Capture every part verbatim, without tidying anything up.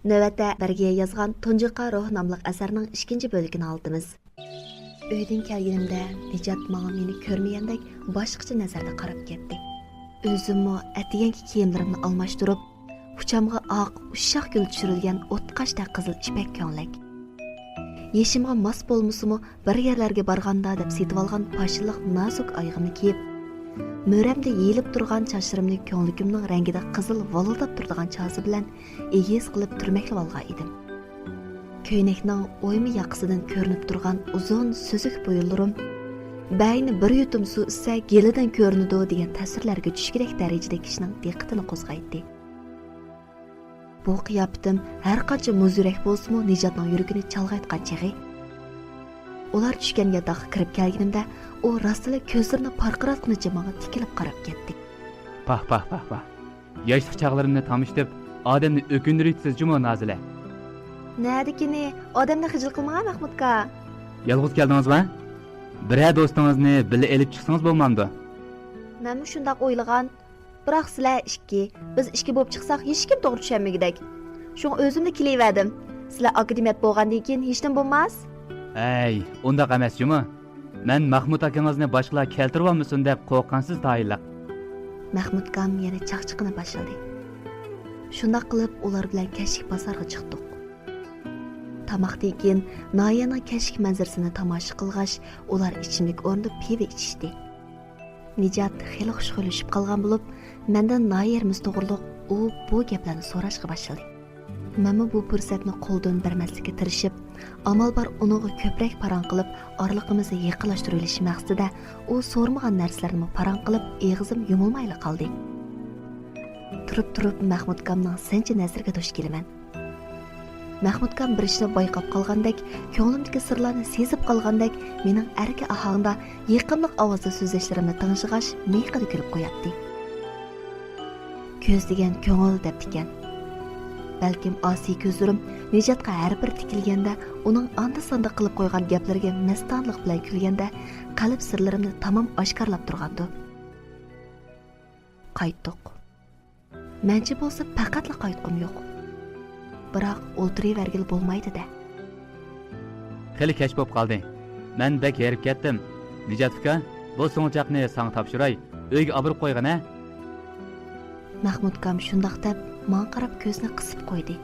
نۆۋەتتە بەرگىيە يازغان تۇنجۇقا روھ ناملىق ئەسەرنىڭ ئىككىنچى بۆلىكىنى ئاڭلىتىمىز. ئۆيدىن كەلگىنىمدە نىجات ماڭا مېنى كۆرمىگەندەك باشقىچە نەزەردە قاراپ كەتتى. ئۆزۈممۇ ئەتىگەنكى كىيىملىرىمنى ئالماشتۇرۇپ، ئۇچامغا ئاق، ئۇششاق گۈل چۈشۈرۈلگەن ئوتقاشتەك قىزىل ئىپەك كۆڭلەك. يېشىمغا ماس بولمىسىمۇ، بىر يەرلەرگە بارغاندا دەپ سېتىۋالغان پاشىلىق نازۇك ئايىغىمنى كىيىپ، مۈرەمدە يېيىلىپ تۇرغان چاچلىرىمنى كۆڭلىكىمنىڭ رەڭگىدە قىزىل ۋالىلداپ تۇرىدىغان چازا بىلەن ئېگىز قىلىپ تۈرمەكلىۋالغان ئىدىم. كۆينەكنىڭ ئويما ياقىسىدىن كۆرۈنۈپ تۇرغان ئۇزۇن سۈزۈك بويۇنلىرىم، بەينى بىر يۇتۇم سۇ ئىچسە گېلىدىن كۆرۈنىدۇ دېگەن تەسۋىرلەرگە چۈشكۈدەك دەرىجىدە كىشىنىڭ دىققىتىنى قوزغايتتى. بۇ قىياپىتىم ھەر قانچە مۇز يۈرەك بولسىمۇ، نىجاتنىڭ يۈرىكىنى چالغايتقان چېغى. ئۇلار چۈشكەن ياتاققا كىرىپ كەلگىنىمدە، ئۇ راستلا كۆزلىرىنى پارقىراتقىنىچە ماڭا تىكىلىپ قاراپ كەتتى. پاھ، پاھ، پاھ، پاھ. ياشلىق چاغلىرىمنى تامىشىتىپ، ئادەمنى ئۆكۈندۈرۈۋېتىسىز جۇمۇ، نازىلە. نەدىكىنى؟ ئادەمنى خىجىل قىلمىغان، مەھمۇتكا. يالغۇز كەلدىڭىزمۇ؟ بىرەر دوستىڭىزنى بىللە ئېلىپ چىقسىڭىز بولمامدۇ؟ مەنمۇ شۇنداق ئويلىغان. بىراق سىلەر ئىككى، بىز ئىككى بولۇپ چىقساق، ھېچكىم توغرا چۈشەنمىگۈدەك. شۇڭا ئۆزۈملا كېلىۋەردىم. سىلەر ئاكادېمىيەت بولغاندىن كېيىن ھېچنېمە بولماس. ھەي، ئۇنداق ئەمەس جۇمۇ. مەن مەخمۇت ئاكىڭىزنى باشقىلار كەلتۈرۈۋالمىسۇن دەپ قورققانسىز تايىنلىق. مەخمۇتكام يەنە چاقچىقىنى باشلىدى. شۇنداق قىلىپ ئۇلار بىلەن كەچلىك بازارغا چىقتۇق. تاماقتىن كېيىن ناھىيەنىڭ كەچلىك مەنزىرىسىنى تاماشا قىلغاچ، ئۇلار ئىچىملىك ئورنىدا پىۋا ئىچىشتى. نىجات خېلى خۇشخۇيلىشىپ قالغان بولۇپ، مەندىن ناھىيەمىز توغرۇلۇق ئۇ بۇ گەپلەرنى سوراشقا باشلىدى. مەنمۇ بۇ پۇرسەتنى قولدىن بەرمەسلىككە تىرىشىپ، ئامال بار ئۇنىڭغا كۆپرەك پاراڭ قىلىپ، ئارىلىقىمىزنى يېقىنلاشتۇرۇۋېلىش مەقسىتىدە ئۇ سورىمىغان نەرسىلەرنىمۇ پاراڭ قىلىپ، ئېغىزىم يۇمۇلمايلا قالدى. تۇرۇپ-تۇرۇپ مەخمۇتكامنىڭ سىنچى نەزىرىگە دۇچ كېلىمەن. مەخمۇتكام بىر ئىشنى بايقاپ قالغاندەك، كۆڭلۈمدىكى سىرلارنى سېزىپ قالغاندەك، مېنىڭ ئەركە ئاھاڭدا يېقىملىق ئاۋازدا سۆزلەشلىرىمنى تىڭشىغاچ، مىيىقىدا كۈلۈپ قوياتتى. كۆز دېگەن كۆڭۈل دەپتىكەن. بەلكىم ئاسىي كۆزلىرىم نىجاتقا ھەر بىر تىكىلگەندە، ئۇنىڭ ئاندا-ساندا قىلىپ قويغان گەپلىرىگە مەستانىلىق بىلەن كۈلگەندە، قەلب سىرلىرىمنى تامام ئاشكارىلاپ تۇرغاندۇ. قايتتۇق. مەنچە بولسا پەقەتلا قايتقۇم يوق. بىراق ئولتۇرۇۋەرگىلى بولمايدۇ-دە. خېلى كەچ بوپ قالدى. مەن بەك ھېرىپ كەتتىم. نىجات ئۇكا، بۇ سوڭچاقنى ساڭا تاپشۇراي، ئۆيگە ئاپىرىپ قويغىن ھە. مەخمۇتكام شۇنداق دەپ، ماڭا قاراپ كۆزىنى قىسىپ قويدى.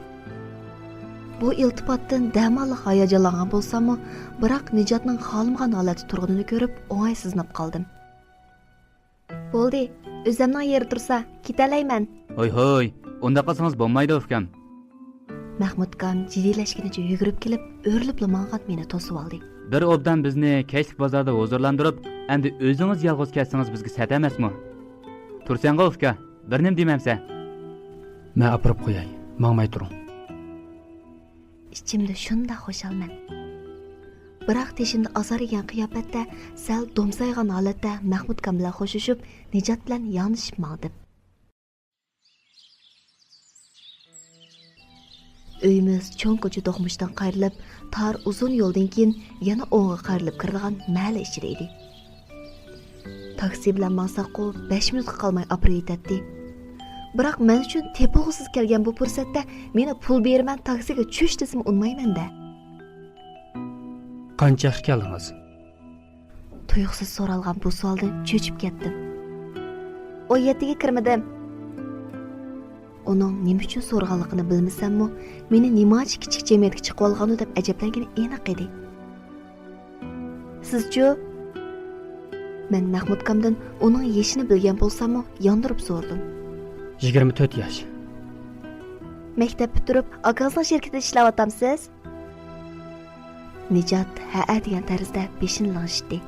بۇ ئىلتىپاتتىن دەماللىق ھاياجانلانغان بولساممۇ، بىراق نىجاتنىڭ خالىمىغان ھالەتتە تۇرغىنىنى كۆرۈپ، ئوڭايسىزلىنىپ قالدىم. بولدى، ئۆزەمنىڭ يېرى تۇرسا، كېتەلەيمەن. ھوي، ھوي، ئۇنداق قىلسىڭىز بولمايدۇ، ئۇكام. مەخمۇتكام جىددىيلەشكىنىچە يۈگۈرۈپ كېلىپ، ئۆرۈلۈپلا ماڭغان مېنى توسۇۋالدى. بىر ئوبدان بىزنى كەچلىك بازاردا ھۇزۇرلاندۇرۇپ، ئەمدى ئۆزىڭىز يالغۇز كەتسىڭىز بىزگە سەت ئەمەسمۇ؟ تۇرسەڭغۇ، ئۇكا، بىر نېمە دېمەمسەن؟ مەن ئاپىرىپ قوياي، ماڭماي تۇرۇڭ. ئىچىمدە شۇنداق خۇشالمەن. بىراق تېشىمدا ئازار يېگەن قىياپەتتە، سەل دومسايغان ھالەتتە مەخمۇتكام بىلەن خوشلىشىپ، نىجات بىلەن يانلىشىپ ماڭدىم. ئۆيىمىز چوڭ كوچا دوقمۇشىدىن قايرىلىپ، تار ئۇزۇن يولدىن كېيىن يەنە ئوڭغا قايرىلىپ كىرىدىغان مەھەللە ئىچىدە ئىدى. تاكسى بىلەن ماڭساققۇ، بەش مىنۇتقا قالماي ئاپىرىۋېتەتتى. بىراق مەن ئۈچۈن تېپىلغۇسىز كەلگەن بۇ پۇرسەتتە مېنى پۇل بېرىمەن، تاكسىگە چۈش دېسىمۇ ئۇنىمايمەن-دە. قانچە ياخشى كەلدىڭىز؟ تۇيۇقسىز سورالغان بۇ سوئالدىن چۆچۈپ كەتتىم. ئون يەتتىگە كىرمىدىم. ئۇنىڭ نېمە ئۈچۈن سورىغانلىقىنى بىلمىسەممۇ، مېنى نېمانچە كىچىك جەمئىيەتكە چىقىۋالغانۇ دەپ ئەجەبلەنگىنى ئېنىق ئىدى. سىزچۇ؟ مەن مەخمۇتكامدىن ئۇنىڭ يېشىنى بىلگەن بولساممۇ، ياندۇرۇپ سورىدىم. يىگىرمە تۆت ياش. مەكتەپ پۈتتۈرۈپ، ئاكىڭىزنىڭ شىركىتىدە ئىشلەۋاتامسىز؟ نىجات ھەئە دېگەن تەرزدە بېشىنى لىڭشىتتى.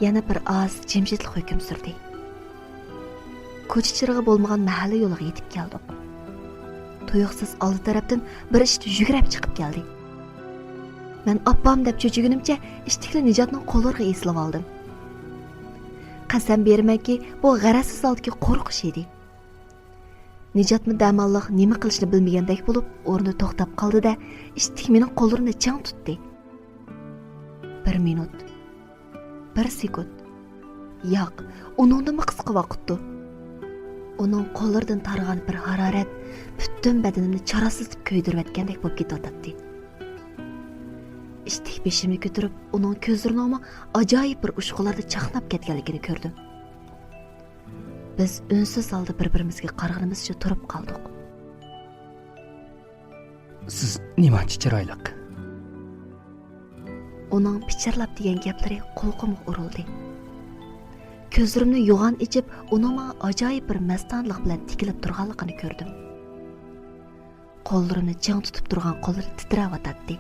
يەنە بىر ئاز جىمجىتلىق ھۆكۈم سۈردى. كوچا چىرىغى بولمىغان مەھەللە يولىغا يېتىپ كەلدۇق. تۇيۇقسىز ئالدى تەرەپتىن بىر ئىت يۈگۈرۈپ چىقىپ كەلدى. مەن ئاپام دەپ چۆچۈگىنىمچە ئىتتىكلا نىجاتنىڭ قوللىرىغا ئېسىلىۋالدىم. قەسەم بېرىمەنكى، بۇ غەرەزسىز ھالدىكى قورقۇش ئىدى. نىجاتمۇ دەماللىق نېمە قىلىشنى بىلمىگەندەك بولۇپ، ئورنىدا توختاپ قالدى-دە، ئىتتىك مېنىڭ قوللىرىمنى چىڭ تۇتتى. بىر مىنۇت. بىر سېكۇنت. ياق، ئۇنىڭدىنمۇ قىسقا ۋاقىتتۇ. ئۇنىڭ قوللىرىدىن تارىغان بىر ھارارەت پۈتۈن بەدىنىمنى چاراسىز كۆيدۈرۈۋەتكەندەك بولۇپ كېتىۋاتاتتى. ئىتتىك بېشىمنى كۆتۈرۈپ، ئۇنىڭ كۆزلىرىنىڭمۇ ئاجايىپ بىر ئۇچقۇنلاردا چاقناپ كەتكەنلىكىنى كۆردۈم. بىز ئۈنسىز ھالدا بىر-بىرىمىزگە قارىغىنىمىزچە تۇرۇپ قالدۇق. سىز نېمانچە چىرايلىق! ئۇنىڭ پىچىرلاپ دېگەن گەپلىرى قۇلىقىمغا ئۇرۇلدى. كۆزلىرىمنى يوغان ئېچىپ، ئۇنىڭ ماڭا ئاجايىپ بىر مەستانىلىق بىلەن تىكىلىپ تۇرغانلىقىنى كۆردۈم. قوللىرىمنى چىڭ تۇتۇپ تۇرغان قوللىرى تىترەۋاتاتتى.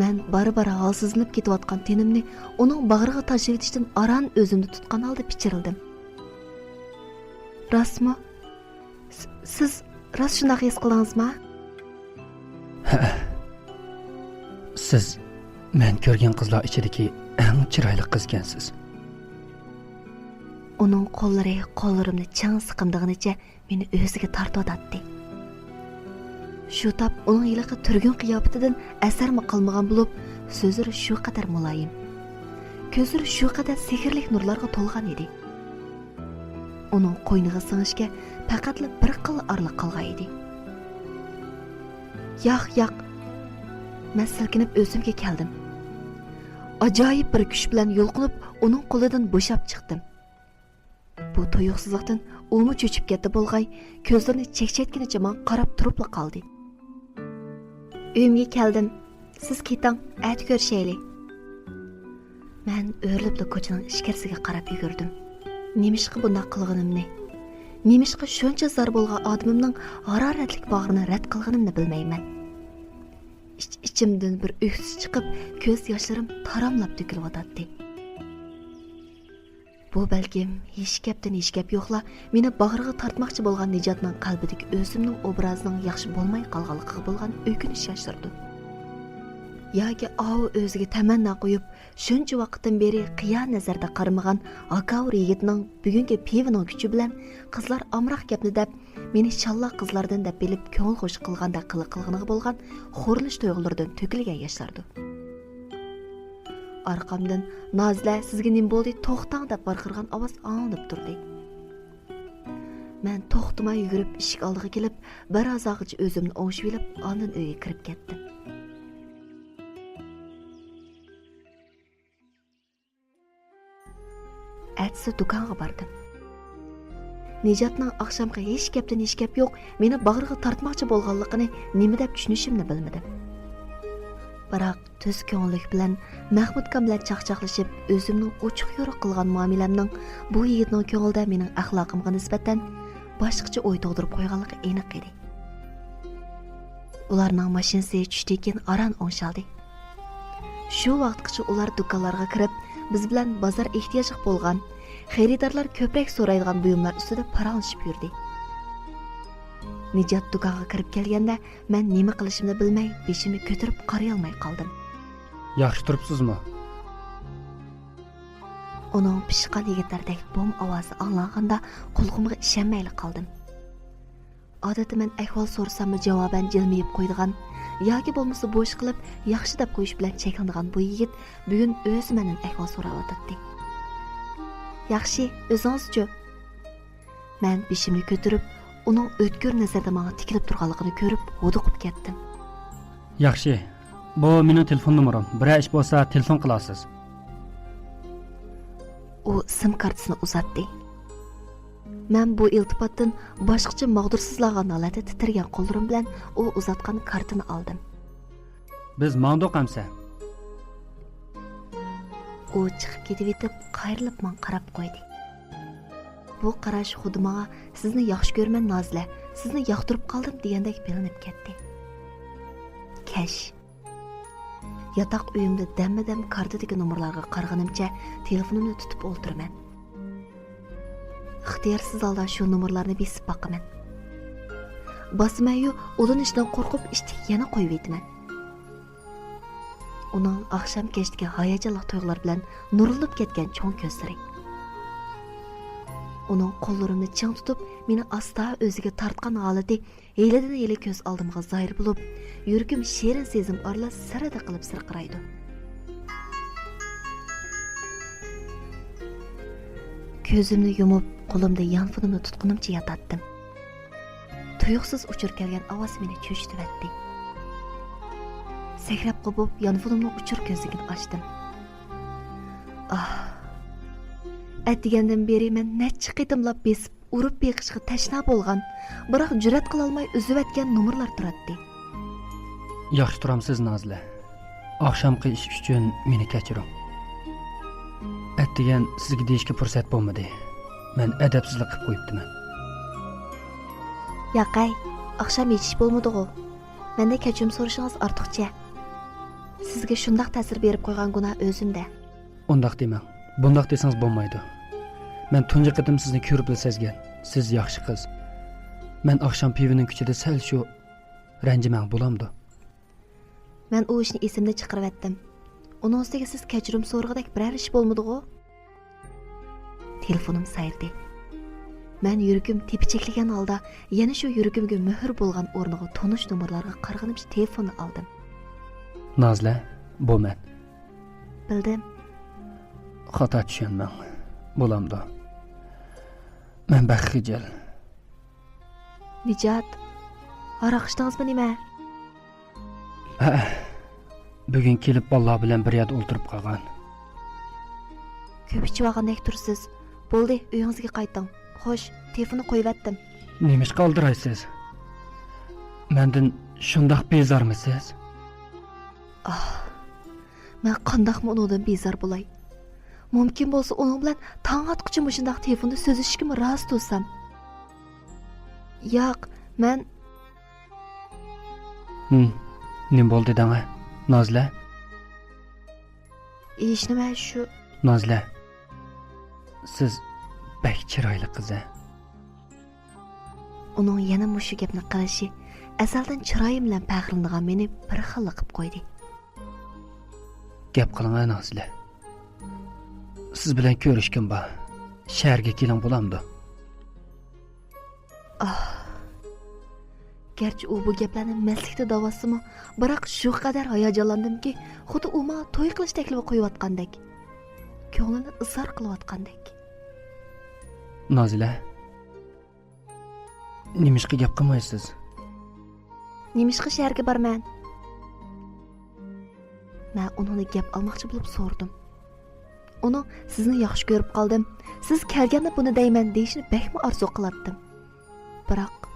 مەن بارا-بارا ھالسىزلىنىپ كېتىۋاتقان تېنىمنى ئۇنىڭ باغرىغا تاشلىۋېتىشتىن ئاران ئۆزۈمنى تۇتقان ھالدا پىچىرلىدىم. راستمۇ؟ س-، سىز راست شۇنداق ھېس قىلدىڭىزما؟ ھەئە. سىز مەن كۆرگەن قىزلار ئىچىدىكى ئەڭ چىرايلىق قىزكەنسىز. ئۇنىڭ قوللىرى قوللىرىمنى چىڭ سىقىمدىغىنىچە مېنى ئۆزىگە تارتىۋاتاتتى. شۇ تاپ ئۇنىڭ ھېلىقى تۈرگۈن قىياپىتىدىن ئەسەرمۇ قالمىغان بولۇپ، سۆزلىرى شۇ قەدەر مۇلايىم. كۆزلىرى شۇ قەدەر سېھىرلىك نۇرلارغا تولغان ئىدى. ئۇنىڭ قوينىغا سىڭىشكە پەقەتلا بىر قىل ئارىلىق قالغان ئىدى. ياق، ياق. مەن سىلكىنىپ ئۆزۈمگە كەلدىم. ئاجايىپ بىر كۈچ بىلەن يۇلقۇنۇپ، ئۇنىڭ قولىدىن بوشاپ چىقتىم. بۇ تۇيۇقسىزلىقتىن ئۇمۇ چۆچۈپ كەتتى بولغاي، كۆزلىرىنى چەكچەيتكىنىچە ماڭا قاراپ تۇرۇپلا قالدى. ئۆيۈمگە كەلدىم. سىز كېتىڭ، ئەتە كۆرۈشەيلى. مەن ئۆرۈلۈپلا كوچىنىڭ ئىچكىرىسىگە قاراپ يۈگۈردۈم. نېمىشقا بۇنداق قىلغىنىمنى، نېمىشقا شۇنچە زار بولغان ئادىمىمنىڭ ھارارەتلىك باغرىنى رەت قىلغىنىمنى بىلمەيمەن. ئىچ-ئىچىمدىن بىر ئۆكسۈش چىقىپ، كۆز ياشلىرىم تاراملاپ تۆكۈلۈۋاتاتتى. بۇ بەلكىم ھېچ گەپتىن ھېچ گەپ يوقلا، مېنى باغرىغا تارتماقچى بولغان نىجاتنىڭ قەلبىدىكى ئۆزۈمنىڭ ئوبرازىنىڭ ياخشى بولماي قالغانلىقىغا بولغان ئۆكۈنۈش ياشلىرىدۇر. ياكى ئاۋۇ ئۆزىگە تەمەننا قويۇپ، شۇنچە ۋاقىتتىن بېرى قىيا نەزەردە قارىمىغان ھاكاۋۇر يىگىتنىڭ بۈگۈنكى پىۋىنىڭ كۈچى بىلەن قىزلار ئامراق گەپنى دەپ، مېنى شاللا قىزلاردىن دەپ بىلىپ كۆڭۈل خۇش قىلغاندەك قىلىق قىلغىنىغا بولغان خورلىنىش تۇيغۇلىرىدىن تۆكۈلگەن ياشلاردۇر. ئارقامدىن، «نازىلە، سىزگە نېمە بولدى؟ توختاڭ!» دەپ ۋارقىرىغان ئاۋاز ئاڭلىنىپ تۇردى. مەن توختىماي يۈگۈرۈپ ئىشىك ئالدىغا كېلىپ، بىر ھازاغىچە ئۆزۈمنى ئوڭشىۋېلىپ، ئاندىن ئۆيگە كىرىپ كەتتىم. ئەتىسى دۇكانغا باردىم. نىجاتنىڭ ئاخشامقى ھېچ گەپتىن ھېچ گەپ يوق، مېنى باغرىغا تارتماقچى بولغانلىقىنى نېمە دەپ چۈشىنىشىمنى بىلمىدىم. بىراق، تۈز كۆڭۈللۈك بىلەن مەخمۇتكام بىلەن چاقچاقلىشىپ، ئۆزۈمنىڭ ئوچۇق-يورۇق قىلغان مۇئامىلەمنىڭ بۇ يىگىتنىڭ كۆڭلىدە مېنىڭ ئەخلاقىمغا نىسبەتەن باشقىچە ئوي تۇغدۇرۇپ قويغانلىقى ئېنىق ئىدى. ئۇلارنىڭ ماشىنىسى چۈشتىن كېيىن ئاران ئوڭشالدى. شۇ ۋاقىتقىچە ئۇلار دۇكانلارغا كىرىپ، بىز بىلەن بازار ئېھتىياجلىق بولغان، خېرىدارلار كۆپرەك سورايدىغان بۇيۇملار ئۈستىدە پاراڭلىشىپ يۈردى. نىجات دۇكانغا كىرىپ كەلگەندە، مەن نېمە قىلىشىمنى بىلمەي، بېشىمنى كۆتۈرۈپ قارىيالماي قالدىم. ياخشى تۇرۇپسىزمۇ؟ ئۇنىڭ پىشقان يىگىتلەردەك بوم ئاۋازى ئاڭلانغاندا، قۇلىقىمغا ئىشەنمەيلا قالدىم. ئادەتتە مەن ئەھۋال سورىساممۇ جاۋابەن جىلمىيىپ قويىدىغان ياكى بولمىسا بوش قىلىپ ياخشى دەپ قويۇش بىلەن چەكلىنىدىغان بۇ يىگىت بۈگۈن ئۆزى مەندىن ئەھۋال سوراۋاتاتتى. ياخشى، ئۆزىڭىزچۇ؟ مەن بېشىمنى كۆتۈرۈپ، ئۇنىڭ ئۆتكۈر نەزەردە ماڭا تىكىلىپ تۇرغانلىقىنى كۆرۈپ ھودۇقۇپ كەتتىم. ياخشى، بۇ مېنىڭ تېلېفون نومۇرۇم، بىرەر ئىش بولسا تېلېفون قىلارسىز. ئۇ سىم كارتىسىنى ئۇزاتتى. مەن بۇ ئىلتىپاتتىن باشقىچە ماغدۇرسىزلانغان ھالەتتە تىترىگەن قوللىرىم بىلەن ئۇ ئۇزاتقان كارتىنى ئالدىم. بىز ماڭدۇق ئەمسە. ئۇ چىقىپ كېتىۋېتىپ، قايرىلىپ ماڭا قاراپ قويدى. بۇ قاراش خۇددى ماڭا «سىزنى ياخشى كۆرىمەن، نازىلە، سىزنى ياقتۇرۇپ قالدىم» دېگەندەك بىلىنىپ كەتتى. كەچ. ياتاق ئۆيۈمدە دەممۇدەم كارتىدىكى نومۇرلارغا قارىغىنىمچە تېلېفونۇمنى تۇتۇپ ئولتۇرىمەن. ئىختىيارسىز ھالدا شۇ نومۇرلارنى بېسىپ باقىمەن. باسىمەنيۇ، ئۇلىنىشتىن قورقۇپ ئىشتىكى يەنە قويۇۋېتىمەن. ئۇنىڭ ئاخشام كەچتىكى ھاياجانلىق تۇيغۇلار بىلەن نۇرلىنىپ كەتكەن چوڭ كۆزلىرى. ئۇنىڭ قوللىرىمنى چىڭ تۇتۇپ، مېنى ئاستا ئۆزىگە تارتقان ھالىتى ھېلىدىن ھېلى كۆز ئالدىمغا زاھىر بولۇپ، يۈرىكىم شېرىن سېزىم ئارىلاش سىرىدە قىلىپ سىرقىرايدۇ. كۆزۈمنى يۇمۇپ، قولۇمدا يانفونۇمنى تۇتقىنىمچە ياتاتتىم. تۇيۇقسىز ئۇچۇر كەلگەن ئاۋاز مېنى چۆچۈتۈۋەتتى. سەكرەپ قوپۇپ، يانفونۇمنىڭ ئۇچۇر كۆزنىكىنى ئاچتىم. ئاھ! ئەتىگەندىن بېرى مەن نەچچە قېتىملاپ بېسىپ، ئۇرۇپ بېقىشقا تەشنا بولغان، بىراق جۈرئەت قىلالماي ئۈزۈۋەتكەن نومۇرلار تۇراتتى. ياخشى تۇرامسىز، نازلە؟ ئاخشامقى ئىش ئۈچۈن مېنى كەچۈرۈڭ. ئەتىگەن سىزگە دېيىشكە پۇرسەت بولمىدى. مەن ئەدەپسىزلىك قىلىپ قويۇپتىمەن. ياقەي، ئاخشام ھېچ ئىش بولمىدىغۇ؟ مەندىن كەچۈرۈم سورىشىڭىز ئارتۇقچە. سىزگە شۇنداق تەسىر بېرىپ قويغان گۇناھ ئۆزۈمدە. ئۇنداق دېمەڭ. بۇنداق دېسىڭىز بولمايدۇ. مەن تۇنجى قېتىم سىزنى كۆرۈپلا سەزگەن. سىز ياخشى قىز. مەن ئاخشام پىۋىنىڭ كۈچىدە سەل شۇ رەنجىمەڭ بولامدۇ؟ مەن ئۇ ئىشنى ئېسىمدىن چىقىرىۋەتتىم. ئۇنىڭ ئۈستىگە سىز كەچۈرۈم سورىغۇدەك بىرەر ئىش بولمىدىغۇ؟ تېلېفونۇم سايرىدى. مەن يۈرىكىم تېپىچەكلىگەن ھالدا يەنە شۇ يۈرىكىمگە مۆھۈر بولغان ئورنىغا تونۇش نومۇرلارغا قارىغىنىمچە تېلېفوننى ئالدىم. نازلە، بۇ مەن. بىلدىم. خاتا چۈشەنمەڭ. بولامدۇ؟ مەن بەك خىجىل. نىجات، ھاراق ئىچتىڭىزمۇ نېمە؟ ھەئە. بۈگۈن كېلىپ بالىلار بىلەن بىر يەردە ئولتۇرۇپ قالغان. كۆپ ئىچىۋالغاندەك تۇرىسىز. بولدى، ئۆيىڭىزگە قايتىڭ. خوش، تېلېفوننى قويۇۋەتتىم. نېمىشقا ئالدىرايسىز؟ مەندىن شۇنداق بىزارمۇ سىز؟ ئاھ، مەن قانداقمۇ ئۇنىڭدىن بىزار بولاي؟ مۇمكىن بولسا ئۇنىڭ بىلەن تاڭ ئاتقۇچە مۇشۇنداق تېلېفوندا سۆزلىشىشكىمۇ رازى تۇرسام. ياق، مەن. ھىم، نېمە بولدى دەڭە، نازلە؟ ھېچنېمە، شۇ. نازلە، سىز بەك چىرايلىق قىز ھە. ئۇنىڭ يەنە مۇشۇ گەپنى قىلىشى ئەزەلدىن چىرايىم بىلەن پەخىرلىنىدىغان مېنى بىر خىللا قىپ قويدى. گەپ قىلىڭە، نازلە. سىز بىلەن كۆرۈشكۈم بار. شەھەرگە كېلىڭ بولامدۇ؟ ئاھ. گەرچە ئۇ بۇ گەپلەرنى مەستلىكتە دەۋاتسىمۇ، بىراق شۇ قەدەر ھاياجانلاندىمكى، خۇددى ئۇ ماڭا توي قىلىش تەكلىپى قويۇۋاتقاندەك. كۆڭلىنى ئىزھار قىلىۋاتقاندەك. نازلە، نېمىشقا گەپ قىلمايسىز؟ نېمىشقا شەھەرگە بارىمەن؟ مەن ئۇنىڭدىن گەپ ئالماقچى بولۇپ سورىدىم. ئۇنىڭ «سىزنى ياخشى كۆرۈپ قالدىم، سىز كەلگەندە بۇنى دەيمەن» دېيىشىنى بەكمۇ ئارزۇ قىلاتتىم. بىراق.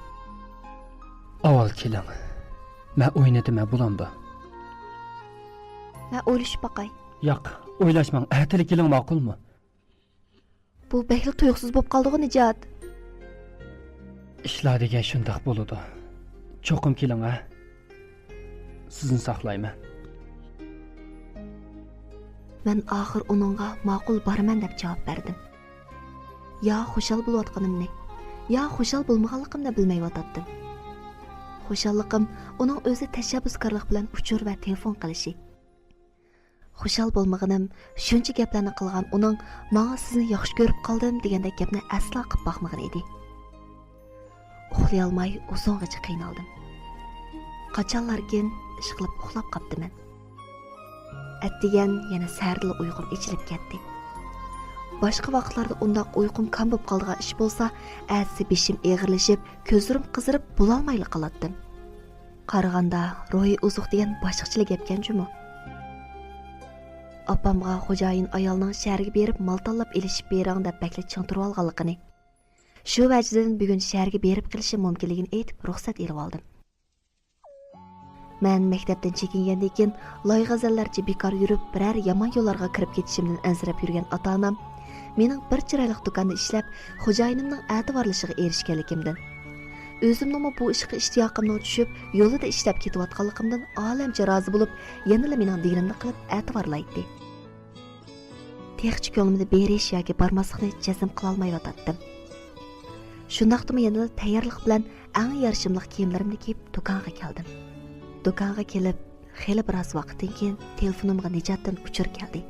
ئاۋۋال كېلىڭ. مەن ئوينىتىمەن، بولامدۇ؟ مەن ئويلىشىپ باقاي. ياق، ئويلاشماڭ، ئەتىلا كېلىڭ، ماقۇلمۇ؟ بۇ بەكلا تۇيۇقسىز بولۇپ قالدىغۇ، نىجات. ئىشلار دېگەن شۇنداق بولىدۇ. چوقۇم كېلىڭ ھە. سىزنى ساقلايمەن. مەن ئاخىر ئۇنىڭغا ماقۇل، بارىمەن دەپ جاۋاب بەردىم. يا خۇشال بولۇۋاتقىنىمنى، يا خۇشال بولمىغانلىقىمنى بىلمەيۋاتاتتىم. خۇشاللىقىم ئۇنىڭ ئۆزى تەشەببۇسكارلىق بىلەن ئۇچۇر ۋە تېلېفون قىلىشى. خۇشال بولمىغىنىم، شۇنچە گەپلەرنى قىلغان ئۇنىڭ ماڭا «سىزنى ياخشى كۆرۈپ قالدىم» دېگەندەك گەپنى ئەسلا قىپ باقمىغىنى ئىدى. ئۇخلىيالماي ئۇزۇنغىچە قىينالدىم. قاچانلاركىن ئىشقىلىپ ئۇخلاپ قاپتىمەن. ئەتىگەن يەنە سەھەردىلا ئۇيقۇم ئېچىلىپ كەتتى. باشقا ۋاقىتلاردا ئۇنداق ئۇيقۇم كام بولۇپ قالىدىغان ئىش بولسا، ئەتىسى بېشىم ئېغىرلىشىپ، كۆزلىرىم قىزىرىپ، بولالمايلا قالاتتىم. قارىغاندا، روھىي ئوزۇق دېگەن باشقىچىلا گەپكەن جۇمۇ. ئاپامغا خوجايىن ئايالنىڭ شەھەرگە بېرىپ مال تاللاپ ئېلىشىپ بېرىڭ دەپ بەكلا چىڭ تۇرۇۋالغانلىقىنى، شۇ ۋەجىدىن بۈگۈن شەھەرگە بېرىپ قېلىشىم مۇمكىنلىكىنى ئېيتىپ رۇخسەت ئېلىۋالدىم. مەن مەكتەپتىن چېكىنگەندىن كېيىن، لايغەزەللەرچە بىكار يۈرۈپ، بىرەر يامان يوللارغا كىرىپ كېتىشىمدىن ئەنسىرەپ يۈرگەن ئاتا-ئانام مېنىڭ بىر چىرايلىق دۇكاندا ئىشلەپ، خوجايىنىمنىڭ ئەتىۋارلىشىغا ئېرىشكەنلىكىمدىن، ئۆزۈمنىڭمۇ بۇ ئىشقا ئىشتىياقىمنىڭ چۈشۈپ، يولىدا ئىشلەپ كېتىۋاتقانلىقىمدىن ئالەمچە رازى بولۇپ، يەنىلا مېنىڭ دېگىنىمنى قىلىپ ئەتىۋارلايتتى. تېخىچە كۆڭلۈمدە بېرىش ياكى بارماسلىقنى جەزم قىلالمايۋاتاتتىم. شۇنداقتىمۇ يەنىلا تەييارلىق بىلەن ئەڭ يارىشىملىق كىيىملىرىمنى كىيىپ دۇكانغا كەلدىم. دۇكانغا كېلىپ، خېلى بىراز ۋاقىتتىن كېيىن تېلېفونۇمغا نىجاتتىن ئۇچۇر كەلدى.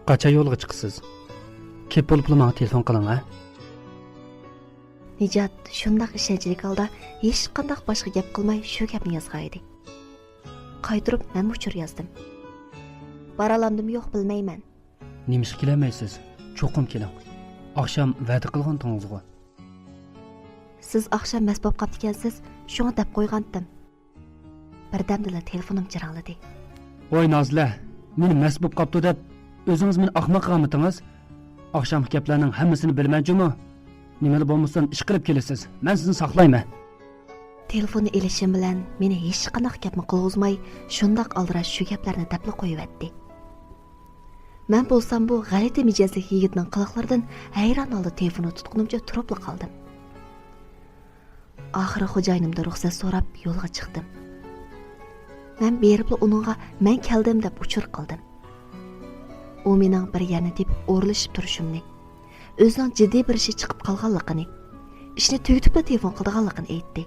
قاچان يولغا چىقىسىز؟ كېلىپ بولۇپلا ماڭا تېلېفون قىلىڭ ھە. نىجات شۇنداق ئىشەنچلىك ھالدا ھېچقانداق باشقا گەپ قىلماي شۇ گەپنى يازغانىدى. قايتۇرۇپ مەنمۇ ئۇچۇر يازدىم. بارالامدىمۇ يوق بىلمەيمەن. نېمىشقا كېلەلمەيسىز؟ چوقۇم كېلىڭ. ئاخشام ۋەدە قىلغانتىڭىزغۇ؟ سىز ئاخشام مەست بولۇپ قاپتىكەنسىز، شۇڭا دەپ قويغانتىم. بىردەمدىلا تېلېفونۇم جىرىڭلىدى. ۋاي نازىلە، مېنى مەست بولۇپ قاپتۇ دەپ، ئۆزىڭىز مېنى ئاخماق قىلغانمىتىڭىز؟ ئاخشامقى گەپلەرنىڭ ھەممىسىنى بىلىمەن جۇمۇ. نېمىلا بولمىسۇن، ئىش قىلىپ كېلىسىز، مەن سىزنى ساقلايمەن. تېلېفوننى ئېلىشىم بىلەن مېنى ھېچقانداق گەپمۇ قىلغۇزماي، شۇنداق ئالدىراش شۇ گەپلەرنى دەپلا قويۇۋەتتى. مەن بولسام بۇ غەلىتە مىجەزلىك يىگىتنىڭ قىلىقلىرىدىن ھەيران ھالدا تېلېفوننى تۇتقىنىمچە تۇرۇپلا قالدىم. ئاخىرى خوجايىنىمدىن رۇخسەت سوراپ يولغا چىقتىم. مەن بېرىپلا ئۇنىڭغا مەن كەلدىم دەپ ئۇچۇر قىلدىم. ئۇ مېنىڭ بىر يەرنى تېپىپ ئورۇنلىشىپ تۇرۇشۇمنى، ئۆزىنىڭ جىددىي بىر ئىشى چىقىپ قالغانلىقىنى، ئىشنى تۈگىتىپلا تېلېفون قىلىدىغانلىقىنى ئېيتتى.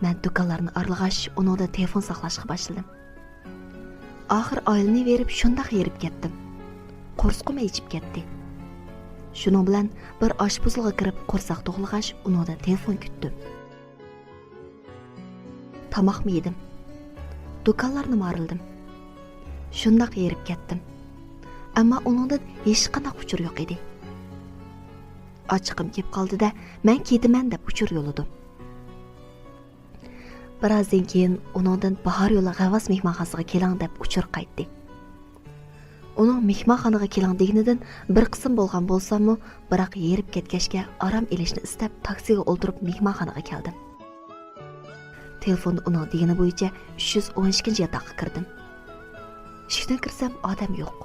مەن دۇكانلارنى ئارىلىغاچ، ئۇنىڭدىن تېلېفون ساقلاشقا باشلىدىم. ئاخىر ئايلىنىۋېرىپ شۇنداق ھېرىپ كەتتىم. قورسىقىم ئېچىپ كەتتى. شۇنىڭ بىلەن بىر ئاشپۇزۇلغا كىرىپ قورساق توقلىغاچ، ئۇنىڭدىن تېلېفون كۈتتۈم. تاماقمۇ يېدىم. دۇكانلارنىمۇ ئارىلىدىم. شۇنداق ھېرىپ كەتتىم. ئەمما ئۇنىڭدىن ھېچقانداق ئۇچۇر يوق ئىدى. ئاچچىقىم كېلىپ قالدى-دە، مەن كېتىمەن دەپ ئۇچۇر يوللىدىم. بىرازدىن كېيىن ئۇنىڭدىن باھار يولى غەۋۋاس مېھمانخانىسىغا كېلىڭ دەپ ئۇچۇر قايتتى. ئۇنىڭ مېھمانخانىغا كېلىڭ دېگىنىدىن بىر قىسىم بولغان بولساممۇ، بىراق ھېرىپ كەتكەچكە ئارام ئېلىشنى ئىستەپ تاكسىغا ئولتۇرۇپ مېھمانخانىغا كەلدىم. تېلېفوندا ئۇنىڭ دېگىنى بويىچە ئۈچ يۈز ئون ئىككىنچى ياتاققا كىردىم. ئىشىكتىن كىرسەم ئادەم يوق.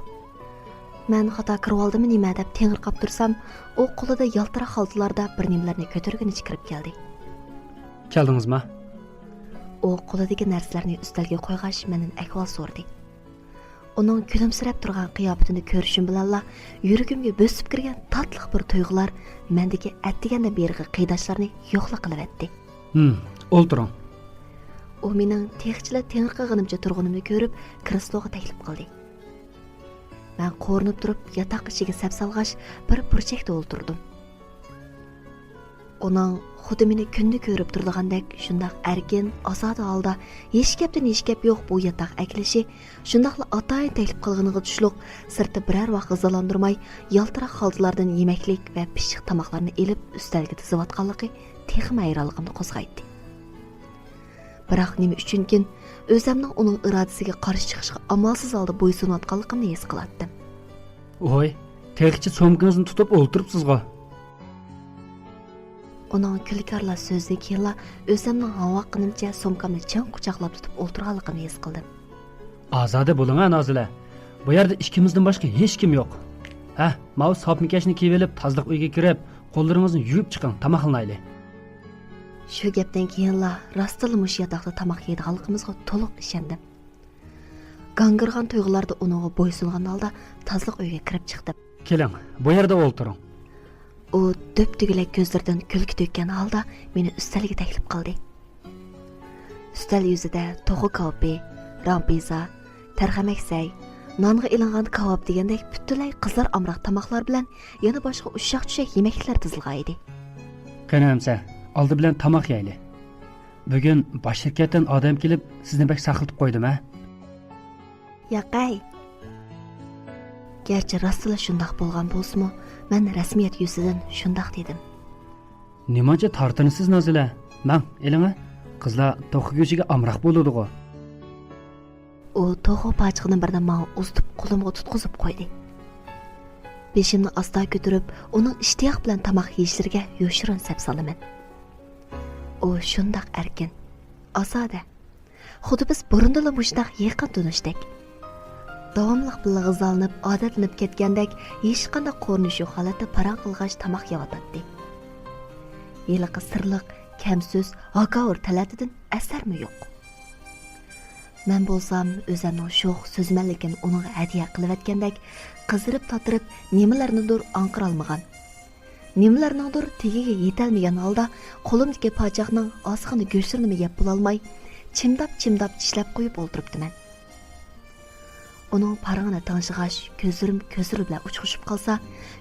مەن خاتا كىرىۋالدىممۇ نېمە دەپ تېڭىرقاپ تۇرسام، ئۇ قولىدا يالتىراق خالتىلاردا بىر نېمىلەرنى كۆتۈرگىنىچە كىرىپ كەلدى. كەلدىڭىزما؟ ئۇ قولىدىكى نەرسىلەرنى ئۈستەلگە قويغاچ مەندىن ئەھۋال سورىدى. ئۇنىڭ كۈلۈمسىرەپ تۇرغان قىياپىتىنى كۆرۈشۈم بىلەنلا يۈرىكىمگە بۆسۈپ كىرگەن تاتلىق بىر تۇيغۇلار مەندىكى ئەتىگەندىن بېرىقى قېرىنداشلارنى يوقلا قىلىۋەتتى. ھىم، ئولتۇرۇڭ. ئۇ مېنىڭ تېخىچىلا تېڭىرقىغىنىمچە تۇرغىنىمنى كۆرۈپ، كرېسلوغا تەكلىپ قىلدى. مەن قورۇنۇپ تۇرۇپ ياتاق ئىچىگە سەپ سالغاچ، بىر بۇرچەكتە ئولتۇردۇم. ئۇنىڭ خۇددى مېنى كۈندە كۆرۈپ تۇرىدىغاندەك شۇنداق ئەركىن، ئازادە ھالدا ھېچ گەپتىن ھېچ گەپ يوق بۇ ياتاق ئەكېلىشى، شۇنداقلا ئاتايىن تەكلىپ قىلغىنىغا چۈشلۈك، سىرتى بىرەر ۋاق غىزالاندۇرماي، يالتىراق خالتىلاردىن يېمەكلىك ۋە پىششىق تاماقلارنى ئېلىپ ئۈستەلگە تىزىۋاتقانلىقى تېخىمۇ ھەيرانلىقىمنى قوزغايتتى. بىراق نېمە ئۈچۈنكىن، ئۆزەمنىڭ ئۇنىڭ ئىرادىسىگە قارشى چىقىشقا ئامالسىز ھالدا بويسۇنۇۋاتقانلىقىمنى ھېس قىلاتتىم. ۋوي، تېخىچە سومكىڭىزنى تۇتۇپ ئولتۇرۇپسىزغۇ؟ ئۇنىڭ كۈلكە ئارىلاش سۆزىدىن كېيىنلا ئۆزۈمنىڭ ھاڭۋاققىنىمچە سومكامنى چىڭ قۇچاقلاپ تۇتۇپ ئولتۇرغانلىقىمنى ھېس قىلدىم. ئازادە بولۇڭ ھە، نازىلە. بۇ يەردە ئىككىمىزدىن باشقا ھېچكىم يوق. ھە، ماۋۇ ساپ مېكىياژنى كىيىۋېلىپ، تازىلىق ئۆيىگە كىرىپ، قوللىرىڭىزنى يۇيۇپ چىقىڭ، تاماقلىنايلى. شۇ گەپتىن كېيىنلا راستتىنلا مۇشۇ ياتاقتا تاماق يەيدىغانلىقىمىزغا تولۇق ئىشەندىم. گاڭگىرىغان تۇيغۇلاردا ئۇنىڭغا بويسۇنغان ھالدا تازىلىق ئۆيگە كىرىپ چىقتىم. كېلىڭ، بۇ يەردە ئولتۇرۇڭ. ئۇ دۆپدۆگىلەك كۆزلىرىدىن كۈلكە تۆككەن ھالدا مېنى ئۈستەلگە تەكلىپ قىلدى. ئۈستەل يۈزىدە توخۇ كاۋىپى، رامپىزا، تەرخەمەك سەي، نانغا ئېلىنغان كاۋاپ دېگەندەك پۈتۈنلەي قىزار ئامراق تاماقلار بىلەن يەنە باشقا ئۇششاق-چۈششەك يېمەكلىكلەر تىزىلغان ئىدى. قېنى ئەمسە، ئالدى بىلەن تاماق يەيلى. بۈگۈن باش شىركەتتىن ئادەم كېلىپ، سىزنى بەك ساقلىتىپ قويدۇم ھە؟ ياقەي. گەرچە راستلا شۇنداق بولغان بولسىمۇ، مەن رەسمىيەت يۈزىدىن شۇنداق دېدىم. نېمانچە تارتىنىسىز نازىلە؟ ماڭ، ئېلىڭە. قىزلار توخۇ گۆشىگە ئامراق بولىدىغۇ. ئۇ توخۇ پاچىقىدىن بىرنى ماڭا ئۇزىتىپ قولۇمغا تۇتقۇزۇپ قويدى. بېشىمنى ئاستا كۆتۈرۈپ، ئۇنىڭ ئىشتىياق بىلەن تاماق يېيىشلىرىگە يوشۇرۇن سەپسالىمەن. ئۇ شۇنداق ئەركىن، ئازادە. خۇددى بىز بۇرۇندىلا مۇشۇنداق يېقىن تونۇشتەك. داۋاملىق بىللە غىزالىنىپ، ئادەتلىنىپ كەتكەندەك ھېچقانداق قورۇنۇش يوق ھالەتتە پاراڭ قىلغاچ تاماق يەۋاتاتتى. ھېلىقى سىرلىق، كەمسۆز، ھاكاۋۇر تەلەتىدىن ئەسەرمۇ يوق. مەن بولسام ئۆزەمنىڭ شوخ، سۆزمەنلىكىنى ئۇنىڭغا ھەدىيە قىلىۋەتكەندەك قىزىرىپ تاتىرىپ نېمىلەرنىدۇر ئاڭقىرالمىغان، نېمىلەرنىڭدۇر تېگىگە يېتەلمىگەن ھالدا قولۇمدىكى پاچاقنىڭ ئازغىنە گۆشلىرىنىمۇ يەپ بولالماي، چىمداپ-چىمداپ چىشلەپ قويۇپ ئولتۇرۇپتىمەن. ئۇنىڭ پاراڭىنى تىڭشىغاچ، كۆزلىرىم كۆزلىرى بىلەن ئۇچرىشىپ قالسا،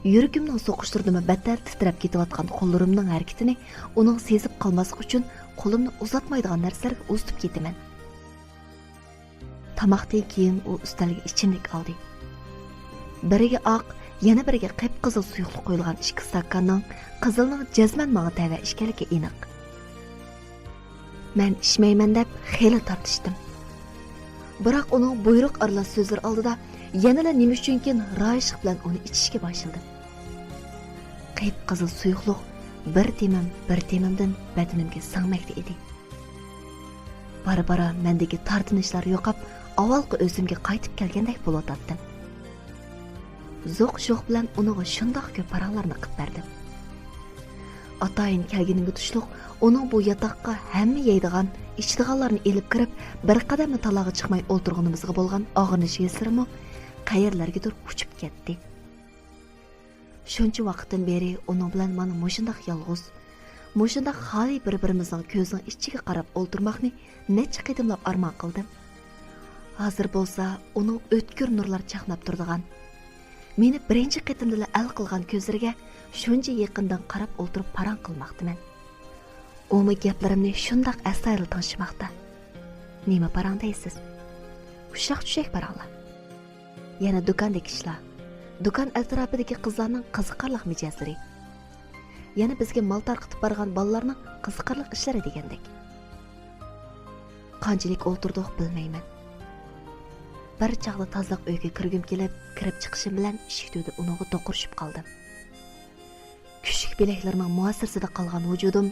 يۈرىكىمنىڭ سوقۇشلىرىدىنمۇ بەتتەر تىترەپ كېتىۋاتقان قوللىرىمنىڭ ھەرىكىتىنى ئۇنىڭ سېزىپ قالماسلىقى ئۈچۈن قولۇمنى ئۇزاتمايدىغان نەرسىلەرگە ئۇزىتىپ كېتىمەن. تاماقتىن كېيىن ئۇ ئۈستەلگە ئىچىملىك ئالدى. بىرىگە ئاق، يەنە بىرىگە قىپقىزىل سۇيۇقلۇق قۇيۇلغان ئىككى ستاكاننىڭ قىزىلنىڭ جەزمەن ماڭا تەۋە ئىكەنلىكى ئېنىق. مەن ئىچمەيمەن دەپ خېلى تارتىشتىم. بىراق ئۇنىڭ بۇيرۇق ئارىلاش سۆزلىرى ئالدىدا يەنىلا نېمە ئۈچۈنكىن رايىشلىق بىلەن ئۇنى ئىچىشكە باشلىدىم. قىپقىزىل سۇيۇقلۇق بىر تېمىم، بىر تېمىمدىن بەدىنىمگە سىڭمەكتە ئىدى. بارا-بارا مەندىكى تارتىنىشلار يوقاپ، ئاۋۋالقى ئۆزۈمگە قايتىپ كەلگەندەك بولۇۋاتاتتىم. زوق-شوق بىلەن ئۇنىڭغا شۇنداق كۆپ پاراڭلارنى قىلىپ بەردىم. ئاتايىن كەلگىنىمگە تۇشلۇق ئۇنىڭ بۇ ياتاققا ھەممە يەيدىغان، ئىچىدىغانلارنى ئېلىپ كىرىپ، بىر قەدەممۇ تالاغا چىقماي ئولتۇرغىنىمىزغا بولغان ئاغرىنىش ھېسلىرىمۇ قەيەرلەرگىدۇر ئۇچۇپ كەتتى. شۇنچە ۋاقىتتىن بېرى ئۇنىڭ بىلەن مانا مۇشۇنداق يالغۇز، مۇشۇنداق خالىي بىر-بىرىمىزنىڭ كۆزىنىڭ ئىچىگە قاراپ ئولتۇرماقنى نەچچە قېتىملاپ ئارمان قىلدىم. ھازىر بولسا ئۇنىڭ ئۆتكۈر نۇرلار چاقناپ تۇرىدىغان، مېنى بىرىنچى قېتىمدىلا ئەل قىلغان كۆزلىرىگە شۇنچە يېقىندىن قاراپ ئولتۇرۇپ پاراڭ قىلماقتىمەن. ئۇمۇ گەپلىرىمنى شۇنداق ئەستايىدىل تىڭشىماقتا. نېمە پاراڭ دەيسىز؟ ئۇششاق-چۈششەك پاراڭلار. يەنە دۇكاندىكى ئىشلار. دۇكان ئەتراپىدىكى قىزلارنىڭ قىزىقارلىق مىجەزلىرى. يەنە بىزگە مال تارقىتىپ بارغان بالىلارنىڭ قىزىقارلىق ئىشلىرى دېگەندەك. قانچىلىك ئولتۇردۇق بىلمەيمەن. بىر چاغدا تازىلىق ئۆيگە كىرگۈم كېلىپ، كىرىپ چىقىشىم بىلەن ئىشىك تۈۋىدە ئۇنىڭغا دوقۇرۇشۇپ قالدىم. كۈچلۈك بىلەكلىرىنىڭ مۇھاسىرىسىدە قالغان ۋۇجۇدۇم،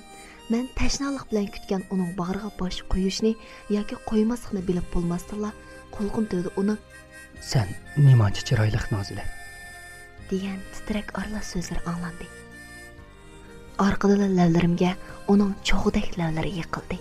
مەن تەشنالىق بىلەن كۈتكەن ئۇنىڭ باغرىغا باش قويۇشنى ياكى قويماسلىقنى بىلىپ بولماستىنلا، قۇلىقىم تۈۋىدە ئۇنىڭ «سەن نېمانچە چىرايلىق، نازىلە!» دېگەن تىترەك ئارىلاش سۆزلىرى ئاڭلاندى. ئارقىدىنلا لەۋلىرىمگە ئۇنىڭ چوغىدەك لەۋلىرى يېقىلدى.